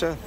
Бача?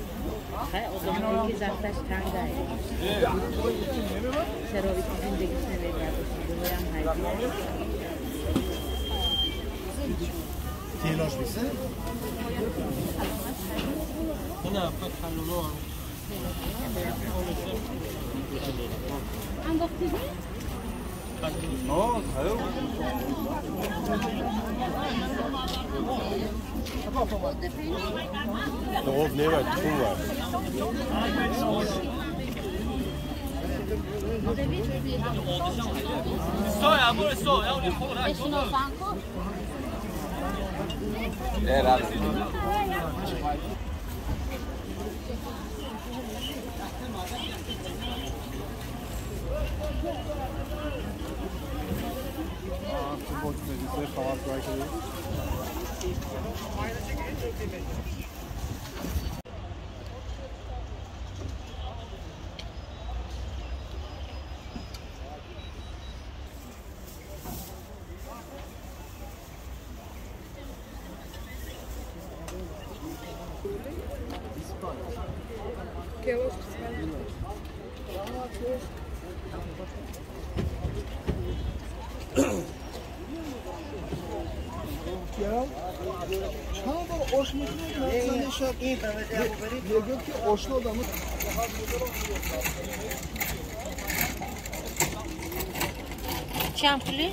Чанд пули?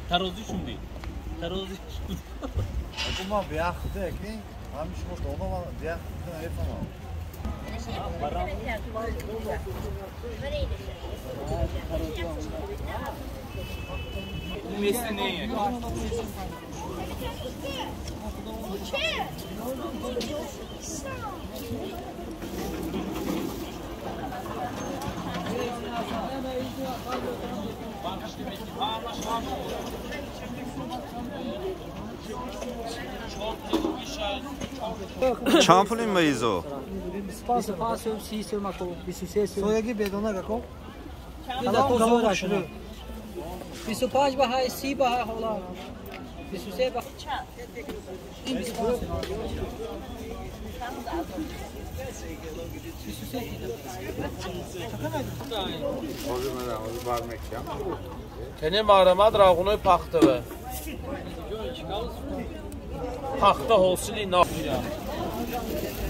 Тарозӣ шунди. Тарозӣ шунди. Ман бияхте ки ҳамин шумо доно ман бияхте намефаҳмам. Чанд пул ин меизо? 25 баҳай, 30 баҳай ҳола. 23 баҳай. Ин 25. Тени марамад равғунои пахтава. Пахта ҳосили нафира.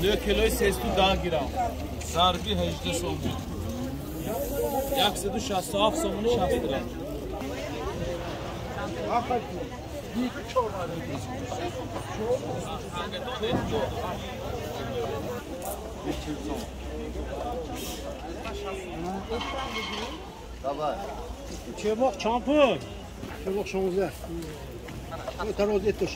9 килои 310 грамм. Зарби 18 сомон. 167 сомони 60 грамм. Чемоқ чанд пул? Чемоқ 16. Тароз еттош.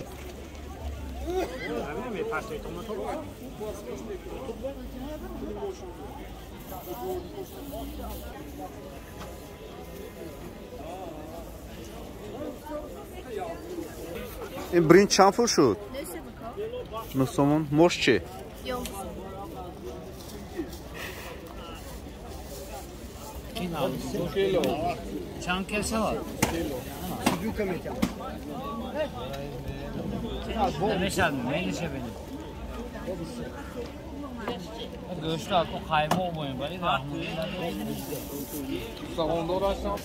Ин биринҷ чанд пул шуд? 9 сомон. Мош чӣ? Чанд кил шавад? Намешад, менешавед. Гӯшт ако қаймоқ боем, вале раҳмонӣ надорем. Сагондор ҳастам.